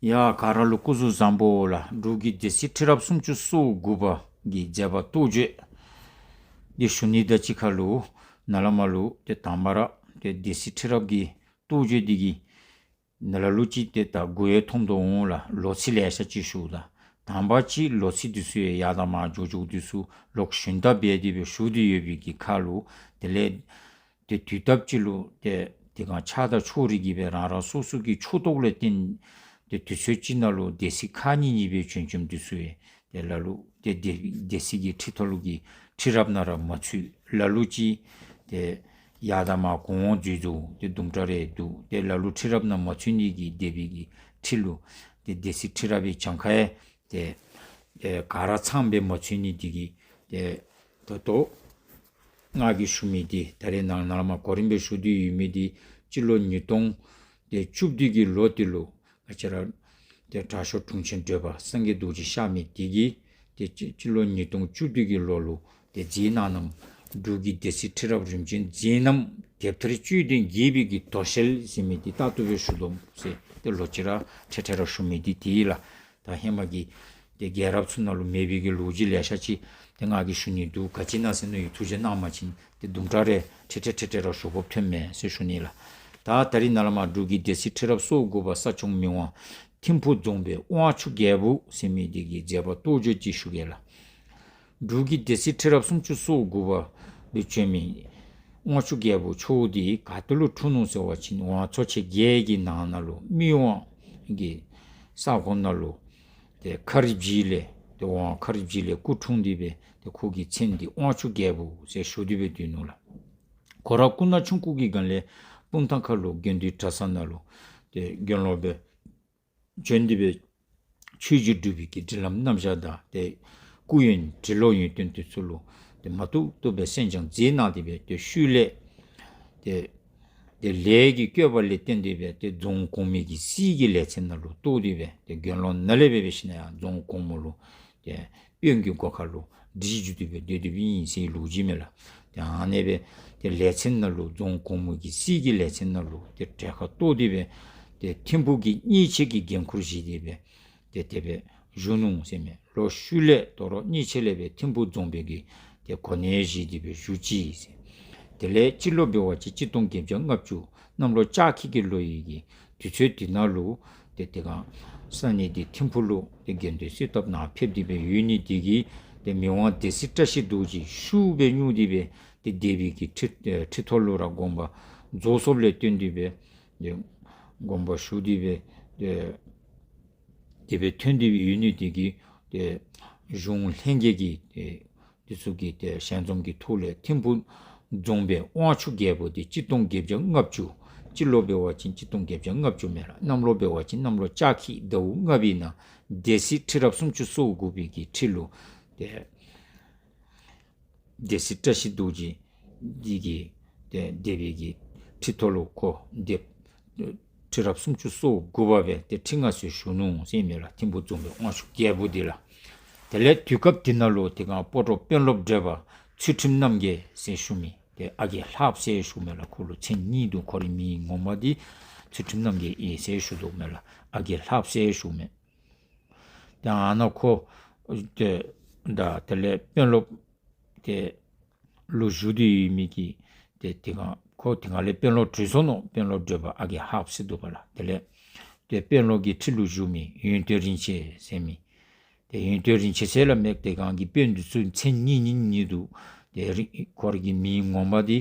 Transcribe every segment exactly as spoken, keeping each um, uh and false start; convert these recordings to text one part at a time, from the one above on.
ཡ་ག་ར་ལུ་སྐུ་གཟུགས་བཟང་པོ་ལགས། འབྲུག་གི་སྡེ་སྲིད་ཁྲི་རབས་སུམ་ཅུ་སོ་དགུ་པ་གི་མཛད་པ་རྟོགས་བརྗོད་འདི་ཞུ་ནི་དང་གཅིག་ཁར་ལུ་ནཱ་ལས་མར་ལུ་ཏེ་དང་པ་ར་ཏེ་སྡེ་སྲིད་ཁྲི་རབས་ཀྱི་རྟོགས་བརྗོད་འདི་གིས་ནཱ་ལུ་ཅིག་ཏེ་ད་གོ་ཡང་མཐོང་དོ་འོང་ལགས། ལོ་ཚིགས་ལེ་ཤ་ཅིག་ཞུཝ་ད་དང་པ་ཅིག་ལོ་ཚིགས་འདི་ཚུ་ཡང་ཡར་དང་མར་འགྱོ་འགྱོཝ་འདི་ཚུ་ལོག་ཞུན་དག་འབད་དེ་སྦེ་ཞུ་སྟེ་ཡོད་པའི་གི་ཁར་ལུ་དེ་ལས་ཏེ་དུས་སྟབས་ཅིག་ལུ་ཏེ་དེ་སྒང་ཆགས་སྡང་ཕྱོགས་རིས་ཀྱིས་སྦེ་རང་རང་སོ་སོ་གི་ཕྱོགས་གཏོགས་ལས་བརྟེན་ཏེ་དུས་ཚོད་ཅིག་ནང་ལུ་སྡེ་སྲིད་ཁག་གཉིས་གཉིས་སྦེ་བྱོན་བྱོནམ་འདི་ཚུ་ཡང་ཏེ་ལ་ལུ་ཏེ་སྡེ་སྡེ་སྲིད་ཀྱི་ཁྲི་ཐོག་ལུ་གི་ཁྲི་རབས་ནང་ར་མ་ཚུད། ལ་ལུ་ཅིག་ཏེ་ཡར་དང་མར་གོང་འོག་འཛུལ་འཛུལཝ་ཏེ་དུམ་གྲ་རེ་འདུག། ཏེ་ལ་ལུ་ཁྲི་རབས་ནང་མ་ཚུད་ནི་གི་སྡེ་པའི་གི་ཁྲི་ལུ་ཏེ་སྡེ་སྲིད་ཁྲི་རབས་པའི་གྱངས་ཁ་ཡང་ཏེ་ཨེ་ག་ར་ཚངམ་སྦེ་མ་ཚུད་ནི་འདི་གིས་ཏེ་ད་ལྟོ་ང་གིས་ཞུ་མི་འདི་ད་རེས་ནཱ་ནཱ་ལས་མར་གོ་རིམ་སྦེ་ཞུ་སྟེ་ཡོད་མི་འདི་སྤྱི་ལོ་ཉིས་སྟོང་ཏེ་བཅུ་བདུན་གྱི་ལོ་འདི་ལུ་ང་བཅས་ར་ཏེ་དྲག་ཤོས་དྲུང་ཆེན་བགྲེས་པ་སངས་རྒྱས་རྡོ་རྗེ་གཤགས་མི་འདི་གིས་ཏེ་སྤྱི་སྤྱི་ལོ་ཉིས་སྟོང་བཅུ་བདུན་གྱི་ལོ་ལུ་ཏེ་མཛད་གནང་གནངམ་འབྲུག་གི་སྡེ་སྲིད་ཁྲི་རབས་རིམ་བྱོན་མཛད་རྣམ་དེབ་ཐེར་དཔྱོད་ལྡན་དགྱེས་པའི་གི་དོ་ཤལ་ཟེར་མི་འདི་ལྟར་དུ་སྦེ་ཞུ་དོ་ཟེར་ཏེ་ལོག་ཅི་ར་ཁྲེ་ཁྲེ་ར་ཞུ་མི་འདི་འདི་ལགས། ད་ཧེ་མ་གི་ཏེ་རྒྱལ་རབས་ཚུ་ནང་ལུ་མེད་པའི་གི་ལོ་རྒྱུས་ལེ་ཤ་ཅིག་ཏེ་ང་གིས་ཞུ་ནི་འདུག། ག་ཅི་ཨིན་ན་ཟེར་ན་ཡང་ཐུགས་རྗེ་གནང་བ་ཅིན་ཏེ་དུམ་གྲ་རེ་ཁྲེ་ཁྲེ་ཁྲེ་ཁྲེ་ར་ཞུ་དགོཔ་ཐོནམ་མས་ཟེར་ཞུ་ནི་ལགས། ད་ད་རིས་ནཱ་ལས་མར་འབྲུག་གི་སྡེ་སྲིད་ཁྲི་རབས་སོ་དགུ་པ་ས་སྐྱོང་མི་དབང་ཐིམ་ཕུ་རྫོང་དཔོན་དབང་ཕྱུག་རྒྱལ་པོ་ཟེར་མི་འདི་གི་མཛད་པ་རྟོགས་བརྗོད་ཅིག་ཞུ་གེ་ལགས། འབྲུག་གི་སྡེ་སྲིད་ཁྲི་རབས་སུམ་ཅུ་སོ་དགུ་པ་ལུ་བྱོན་མི་དབང་ཕྱུག་རྒྱལ་པོ་མཆོག་འདི་ག་ཏེ་ལུ་འཁྲུངས་ནུག་ཟེར་བ་ཅིན་ཝང་ཚོ་ཆེན་བརྒྱད་ཀྱི་ནང་ན་ལུ་སྨད་ཝང་གི་ས་ཁོངས་ནང་ལུ་ཏེ་ཁ་རིབ་བྱི་ལས་ཏེ་ཝང་ཁ་རིབ་བྱི་ལས་སྐུ་འཁྲུངས་ཏེ་སྦེ་ཏེ་ཁོ་གི་མཚན་འདི་དབང་ཕྱུག་རྒྱལ་པོ་ཟེར་ཞུ་སྟེ་སྦེ་སྡོད་ནུག་ལགས། ཁོ་ར་སྐུ་ན་ཆུང་ཀུ་གི་སྒང་ལས་སྤུངས་ཐང་ཁ་ལུ་དགེ་འདུན་གྲྭ་ཚང་ནང་ལུ་ཏེ་དགེ་སློང་སྦེ་བྱོན་ཏེ་སྦེ་ཆོས་རྗེ་འབྲུག་པའི་གི་སྒྲིག་ལམ་རྣམ་གཞག་དང་ཏེ་སྐུ་ཡོན་འབྲི་ཀློག་ཡོན་ཏན་འདི་ཚུ་ལུ་ཏེ་མ་ཐུབ་ཐུབ་སྦེ་གསན་སྦྱང་མཛད་གནང་སྟེ་སྦེ་ཏེ་ཤུལ་ལས་ཏེ་ཏེ་ལས་ཀྱི་བསྐོས་པ་ལས་བརྟེན་ཏེ་སྦེ་ཏེ་རྫོང་གོང་མའི་གི་སྲིད་ཀྱི་ལས་ཚན་ནང་ལུ་གཏོགས་ཏེ་སྦེ་ཏེ་དགེ་སློང་ནང་ལས་སྦེ་འབད་ཞིནམ་ཡང་རྫོང་གོང་མ་ལུ་ཏེ་དཔོན་གྱི་སྒོ་ཁར་ལུ་སྒྲིག་བཞུགས་ཏེ་སྦེ་སྡོད་སྡོདཔ་ཨིན་ཟེར་ལོ་རྒྱུས་མས་ལགས། ཏེ་ཨ་ནེ་སྦེ་ཏེ་ལས་ཚན་ནང་ལུ་རྫོང་གོང་མ་གི་སྲིད་ཀྱི་ལས་ཚན་ནང་ལུ་ཏེ་གྲལ་ཁར་གཏོགས་ཏེ་སྦེ་ཏེ་ཐིམ་ཕུག་གི་གཉེར་ཆེན་གྱི་འགན་ཁུར་བཞེས་ཏེ་སྦེ་ཏེ་དེ་སྦེ་བཞུགས་ནུག་ཟེར་མས། ལོག་ཤུལ་ལས་དོ་རུང་གཉེར་ཆེན་ལས་སྦེ་ཐིམ་ཕུག་རྫོང་དཔོན་གྱི་ཏེ་གོ་གནས་བཞེས་ཏེ་སྦེ་བཞུགས་ཅི་ཟེར། དེ་ལས་སྤྱི་ལོ་འབད་བ་ཅིན་གཅིག་སྟོང་བརྒྱད་བརྒྱ་ལྔ་བཅུ་གནམ་ལོ་ལྕགས་ཁྱི་གི་ལོ་ཡི་གི་དུས་ཚོད་འདི་ནང་ལུ་ཏེ་དེ་སྒང་ས་གནས་འདི་ཐིམ་ཕུག་ལུ་ཏེ་དགེ་འདུན་གསོལ་ཐབ་ནང་ཕེབས་ཏེ་སྦེ་ཡོད་ནི་འདི་གིས་ཏེ་མི་དབང་སྡེ་སྲིད་བཀྲ་ཤིས་རྡོ་རྗེ་ཤུགས་སྦེ་མྱུར་ཏེ་སྦེ་ཏེ་སྡེ་པའི་གི་ཁྲི་ཨེ་ཁྲི་ཐོག་ལུ་ར་དགོངས་པ་རྫོགས་སོཔ་ལས་བརྟེན་ཏེ་སྦེ་ཏེ་དགོངས་པ་ཞུ་སྟེ་སྦེ་ཏེ་དེ་སྦེ་ཐོན་ཏེ་སྦེ་ཡོད་ནི་འདི་གིས་ཏེ་གཞུང་ལྷན་རྒྱས་ཀྱི་ཏེ་འདི་ཚུ་གི་ཏེ་ཞལ་འཛོམས་ཀྱི་ཐོག་ལས་ཐིམ་ཕུག་རྫོང་དཔོན་དབང་ཕྱུག་རྒྱལ་པོ་འདི་གཅིག་སྟོང་བརྒྱད་བརྒྱ་ལྔ་བཅུ་སྤྱི་ལོ་འབད་བ་ཅིན་གཅིག་སྟོང་བརྒྱད་བརྒྱ་ལྔ་བཅུ་མས་ལགས། གནམ་ལོ་འབད་བ་ཅིན་གནམ་ལོ་ལྕགས་ཁྱི་ཟླཝ་ལྔ་པའི་ནང་སྡེ་སྲིད་ཁྲི་རབས་སུམ་ཅུ་སོ་དགུ་པའི་གི་ཁྲི་ལུ་ཏེ་སྡེ་སྲིད་བཀྲ་ཤིས་རྡོ་རྗེ་འདི་གིས་ཏེ་སྡེ་པའི་གི་ཁྲི་ཐོག་ལུ་ཁོ་སྡེ་ཁྲི་རབས་སུམ་ཅུ་སོ་དགུ་པ་སྦེ་ཏེ་ཁྲི་མངའ་གསོལ་ཞུ་ནུག་ཟེར་མས་ལགས། ཐིམ་ཕུག་རྫོང་དཔོན་དབང་ཕྱུག་རྒྱལ་པོ་འདི་ལགས། དེ་ལས་དུས་སྐབས་འདི་ནང་ལུ་དེ་སྒང་སྤ་རོ་དཔོན་སློབ་བགྲེས་པ་ཚུལ་ཁྲིམས་རྣམ་རྒྱལ་ཟེར་ཞུ་མི་ཏེ་ཨ་རྒས་ལྷགཔ་ཟེར་ཞུ་མས་ལགས། ཁོ་ལུ་མཚན་གཉིས་འདུག། ཁོ་རའི་མིང་ངོ་མ་འདི་ཚུལ་ཁྲིམས་རྣམ་རྒྱལ་ཨིན་ཟེར་ཞུ་དོ་མས་ལགས། ཨ་རྒས་ལྷགཔ་ཟེར་ཞུ་མས། ཏེ་ཨ་ནཱ་ཁོ་ཏེ་ད་དེ་ལས་དཔོན་སློབ་ཏེ་ལུ་བཞུགས་ཏེ་ཡོད་མི་གི་ཏེ་དེ་སྒང་ཁོ་དེ་སྒང་ལས་དཔོན་སློབ་གྲོལ་སོ་ནུག། དཔོན་སློབ་བགྲེས་པ་ཨ་རྒས་ལྷགཔ་ཟེར་འདུག་པ་ལགས། དེ་ལས་ཏེ་དཔོན་སློབ་ཀྱི་ཁྲི་ལུ་བཞུགས་མི་ཡོན་ཏན་རིན་ཆེན་ཟེར་མི་ཏེ་ཡོན་ཏན་རིན་ཆེན་ཟེར་སླབ་མས། དེ་སྒང་གི་དཔོན་འདི་ཚུ་མཚན་གཉིས་གཉིས་གཉིས་འདུག། ཏེ་རི་ཁོ་ར་གི་མིང་ངོ་མ་འདི་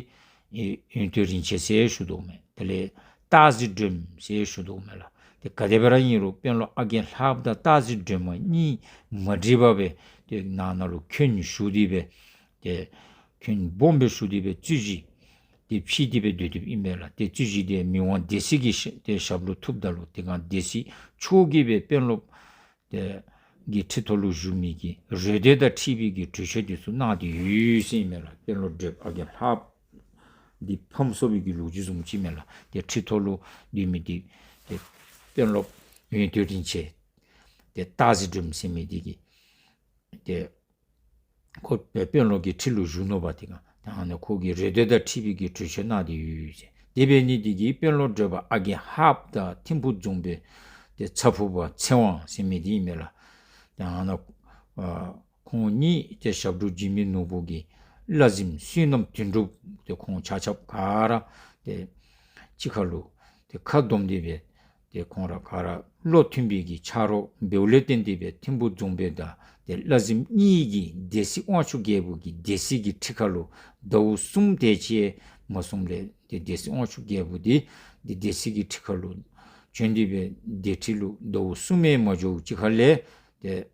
ཨེ་ཡོན་ཏན་རིན་ཆེན་ཟེར་ཞུ་དོ་མས། དེ་ལས་སྟག་གཟིག་སྒྲོལམ་ཟེར་ཞུ་དོ་མས་ལགས། ཏེ་ག་དེ་སྦེ་ར་ཨིན་རུང་དཔོན་སློབ་ཨ་རྒས་ལྷགཔ་དང་སྟག་གཟིག་སྒྲོལ་མ་གཉིས་མ་འགྲིག་པར་སྦེ་ཏེ་ནང་ན་ལུ་འཁོན་ཞུགས་ཏེ་སྦེ་ཏེ་འཁོན་སྦོམ་སྦེ་ཞུགས་ཏེ་སྦེ་རྩོད་གཞི་འདི་འཕྱིས་ཏེ་སྦེ་སྡོད་སྡོདཔ་ཨིན་པས་ལགས། ཏེ་རྩོད་གཞི་འདི་མི་དབང་སྡེ་སྲིད་ཀྱི་ཞབས་ཏེ་ཞབས་ལུ་ཐུགཔ་ད་ལུ་དེ་སྒང་སྡེ་སྲིད་མཆོག་གིས་སྦེ་དཔོན་སློབ་ཏེ་གི་ཁྲི་ཐོག་ལུ་བཞུགས་མི་གི་རེ་འདོད་དང་འཁྲིལ་བའི་གི་གྲོས་ཆོད་འདི་ཚུ་གནང་སྟེ་ཡོད་ཟེར་ཨིན་མས་ལགས། དཔོན་སློབ་བགྲེསཔ་ཨ་རྒས་ལྷགཔ་འདི་ཕམ་སོང་བའི་གི་ལོ་རྒྱུས་བཟུམ་ཅིག་མས་ལགས། ཏེ་ཁྲི་ཐོག་ལུ་སྡོད་མི་འདི་ཏེ་དཔོན་སློབ་ཡོན་ཏན་རིན་ཆེན་ཏེ་སྟག་གཟིག་སྒྲོལམ་ཟེར་མི་འདི་གིས་ཏེ་ཁོ་དཔོན་སློབ་ཀྱི་ཁྲི་ལུ་བཞུགས་ནུག་པ། དེ་སྒང་ད་ཨ་ནི་ཁོ་གི་རེ་འདོད་དང་འཁྲིལ་བའི་གི་གྲོས་ཆོད་གནང་སྟེ་ཡོད་ཟེར། དེ་འབད་ནི་འདི་གིས་དཔོན་སློབ་བགྲེསཔ་ཨ་རྒས་ལྷགཔ་དང་ཐིམ་ཕུག་རྫོང་དཔོན་ ཏེ་ཚ་ཕུག་པ་ཚེ་དབང་ཟེར་མི་འདི་ཨིན་མས་ལགས། ཏེ་ཨ་ནཱ་ཨ་ཁོང་གཉིས་ཏེ་ཞབས་དྲུང་འཇིགས་མེད་ནོར་བུ་གི་བླ་གཟིམ་བསོད་ནམས་དོན་གྲུབ། ཏེ་ཁོང་ཆ་ཁྱབ་ག་ར་ཏེ་གཅིག་ཁར་ལུ་ཏེ་ཁ་བསྡོམས་ཏེ་སྦེ་ཏེ་ཁོང་ར་ག་ར་བློ་མཐུན་པའི་གི་ཆ་རོགས་འབདཝ་ལས་བརྟེན་ཏེ་སྦེ་ཐིམ་ཕུག་རྫོང་དཔོན་དང་ཏེ་བླ་གཟིམ་གཉིས་ཀྱིས་སྡེ་སྲིད་དབང་ཕྱུག་རྒྱལ་པོ་གི་སྡེ་སྲིད་ཀྱི་ཁྲི་ཁར་ལུ་ཟླཝ་གསུམ་དེ་ཅིག་མ་སོངམ་ལས་ཏེ་སྡེ་སྲིད་དབང་ཕྱུག་རྒྱལ་པོ་འདི་ཏེ་སྡེ་སྲིད་ཀྱི་ཁྲི་ཁར་ལུ་བྱོན་ཏེ་སྦེ་སྡེ་ཁྲི་ལུ་ཟླཝ་གསུམ་ཡང་མ་འགྱོཝ་ཅིག་ཁར་ལས་ཏེ་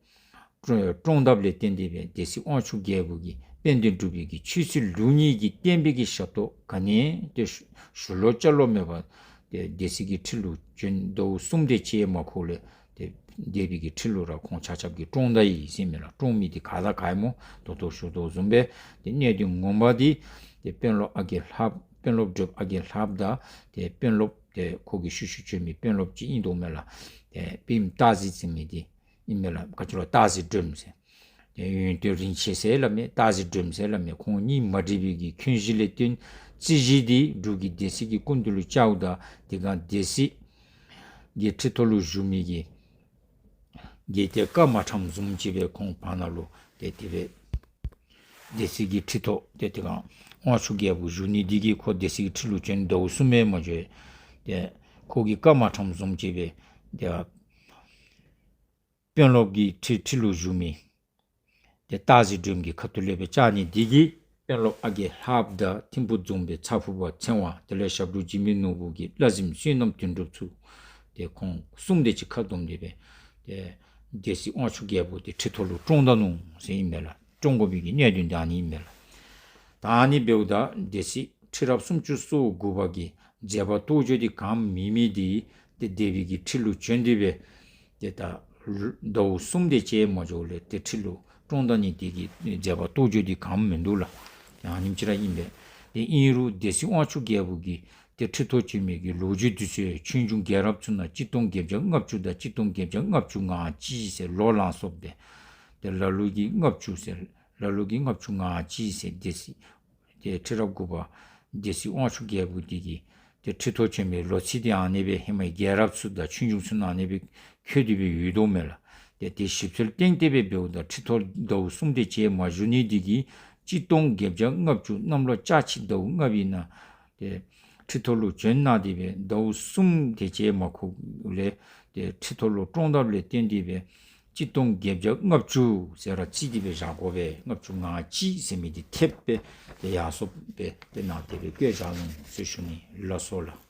བཀྲོངས་བཀྲོངས་དཔ་ལས་བརྟེན་ཏེ་སྦེ་སྡེ་སྲིད་དབང་ཕྱུག་རྒྱལ་པོ་གིས་དཔལ་ལྡན་འབྲུག་པའི་གི་ཆོས་སྲིད་ལུགས་གཉིས་ཀྱི་བསྟན་པའི་གི་ཞབས་ཏོག་ག་ནི་ཡང་ཏེ་ཞུ་ཞུ་ལོ་བཅར་ལོ་མེད་པར་ཏེ་སྡེ་སྲིད་ཀྱི་ཁྲི་ལུ་བྱོན་ཟླཝ་གསུམ་དེ་ཅིག་མ་འཁོརཝ་ལས་ཏེ་སྡེ་པའི་གི་ཁྲི་ལུ་ར་ཁོང་ཆ་ཁྱབ་ཀྱིས་བཀྲོངས་ད་ཡི་ཟེར་མས་ལགས། བཀྲོངས་མི་འདི་ག་དང་ག་ཨིན་མོ་ད་ལྟོ་ཞུ་དོ་བཟུམ་སྦེ་ཏེ་གནད་དོན་ངོ་མ་འདི་ཏེ་དཔོན་སློབ་ཨ་རྒས་ལྷགཔ་དཔོན་སློབ་བགྲེསཔ་ཨ་རྒས་ལྷགཔ་དང་ཏེ་དཔོན་སློབ་ཏེ་ཁོ་གི་ཤུལ་ཤུལ་བྱོན་མི་དཔོན་སློབ་ཅིག་ཨིན་དོ་མས་ལགས། ཏེ་བི་མོ་སྟག་གཟིག་ཟེར་མི་འདི་ཨིན་མས་ལགས། ག་ཅི་ལོ་སྟག་གཟིག་སྒྲོལམ་ཟེར། ཏེ་ཡོན་ཏན་རིན་ཆེན་ཟེར་སླབ་མས། སྟག་གཟིག་སྒྲོལམ་ཟེར་སླབ་མས། ཁོང་གཉིས་མ་འགྲིག་པའི་གི་འཁོན་གཞི་ལས་བརྟེན་རྩོད་གཞི་འདི་འབྲུག་གི་སྡེ་སྲིད་ཀྱི་སྐུ་མདུན་ལུ་བཅརཝ་ད་དེ་སྒང་སྡེ་སྲིད་ཀྱི་ཁྲི་ཐོག་ལུ་བཞུགས་མི་གི་དགེ་ལྡན་ཀརྨ་ཁྲམ་བཟུམ་ཅིག་སྦེ་ཁོང་བར་ན་ལུ་ཏེ་དེ་སྦེ་སྡེ་སྲིད་ཀྱི་ཁྲི་ཐོག་ཏེ་དེ་སྒང་དབང་ཕྱུག་རྒྱལ་པོ་བཞུགས་ནི་འདི་གིས་ཁོ་སྡེ་སྲིད་ཀྱི་ཁྲི་ལུ་བྱོན་ཟླཝ་གསུམ་ཡང་མ་འགྱོ། ཏེ་ཁོ་གིས་ཀརྨ་ཁྲམ་བཟུམ་ཅིག་སྦེ་ཏེ་དཔོན་སློབ་ཀྱི་ཁྲི་ཁྲི་ལུ་བཞུགས་མི་ཏེ་སྟག་གཟིག་སྒྲོལམ་གྱི་ཁ་ཐུག་ལས་སྦེ་བཅར་ནི་འདི་གིས་དཔོན་སློབ་ཨ་རྒས་ལྷགཔ་དང་ཐིམ་ཕུག་རྫོང་དཔོན་ཚ་ཕུག་པ་ཚེ་དབང་དེ་ལས་ཞབས་དྲུང་འཇིགས་མེད་ནོར་བུ་གི་བླ་གཟིམ་བསོད་ནམས་དོན་གྲུབ་ཚུ་ཏེ་ཁོང་གསུམ་དེ་ཅིག་ཁ་བསྡོམས་ཏེ་སྦེ་ཏེ་སྡེ་སྲིད་དབང་ཕྱུག་རྒྱལ་པོ་འདི་ཁྲི་ཐོག་ལུ་བཀྲོངས་ད་ནུག་ཟེར་ཨིན་མས་ལགས། བཀྲོངས་དགོ་པའི་གི་གནད་དོན་འདི་ཨ་ནི་ཨིན་མས་ལགས། ད་ཨ་ནི་འབདཝ་ད་སྡེ་སྲིད་ཁྲི་རབས་སུམ་ཅུ་སོ་དགུ་པ་གི་མཛད་པ་རྟོགས་བརྗོད་འདི་གང་མེད་མི་འདི་ཏེ་སྡེ་པའི་གི་ཁྲི་ལུ་བྱོན་ཏེ་སྦེ་ཏེ་ད་ཟླཝ་གསུམ་དེ་ཅིག་མ་འགྱོཝ་ལས་ཏེ་ཁྲི་ལུ་བཀྲོངས་ད་ནི་འདི་གི་མཛད་པ་རྟོགས་བརྗོད་འདི་གང་མིན་འདུག་ལགས། ཏེ་ཨ་ནེམ་ཅིག་ར་ཨིན་པས། ཏེ་ཨིན་རུང་སྡེ་སྲིད་དབང་ཕྱུག་རྒྱལ་པོ་གིས་ཏེ་ཁྲི་ཐོག་བྱོན་མི་གི་ལོ་རྒྱུས་འདི་ཚུ་ཆོས་འབྱུང་རྒྱལ་རབས་ཚུ་ནང་གཅིག་སྟོང་བརྒྱད་བརྒྱ་ལྔ་བཅུ་དང་གཅིག་སྟོང་བརྒྱད་བརྒྱ་ལྔ་བཅུ་ང་གཅིག་ཟེར་ལོ་ལངས་སོཔ་སྦེ་ཏེ་ལ་ལུ་གིས་ལྔ་བཅུ་ཟེར་ལ་ལུ་གིས་ལྔ་བཅུ་ང་གཅིག་ཟེར་སྡེ་སྲིད་ཏེ་ཁྲི་རབས་དགུ་པ་སྡེ་སྲིད་དབང་ཕྱུག་རྒྱལ་པོ་འདི་གིས་ཏེ་ཁྲི་ཐོག་བྱོན་མི་ལོ་ཚིགས་འདི་ཨ་ནེ་སྦེ་ཧེ་མའི་རྒྱལ་རབས་ཚུ་དང་ཆོས་འབྱུང་ཚུ་ནང་ཨ་ནེ་སྦེ་བཀོད་དེ་སྦེ་ཡོད་དོ་མས་ལགས། ཏེ་དེ་ཞིབ་འཚོལ་བཏང་སྟེ་སྦེ་འབདཝ་ད་ཁྲི་ཐོག་ཟླཝ་གསུམ་དེ་ཅིག་མ་བཞུགས་ནི་འདི་གིས་གཅིག་སྟོང་བརྒྱད་བརྒྱ་ལྔ་བཅུ་གནམ་ལོ་ལྕགས་ཁྱི་ཟླཝ་ལྔ་པའི་ནང་ཏེ་ཁྲི་ཐོག་ལུ་བྱོན་གནང་སྟེ་སྦེ་ཟླཝ་གསུམ་དེ་ཅིག་མ་འཁོརཝ་ལས་ཏེ་ཁྲི་ཐོག་ལུ་བཀྲོངས་དཔ་ལས་བརྟེན་ཏེ་སྦེ་གཅིག་སྟོང་བརྒྱད་བརྒྱ་ལྔ་བཅུ་ཟེར་ར་རྩིས་ཏེ་སྦེ་བཞག་དགོ་པས། ལྔ་བཅུ་ང་གཅིག་ཟེར་མི་འདི་ཐེབས་སྦེ་ཏེ་ཡར་སོཔ་སྦེ་ཏེ་ནང་དེ་སྦེ་བཀོད་བཞག་ནུག་ཟེར་ཞུ་ནི། ལགས་སོ་ལགས།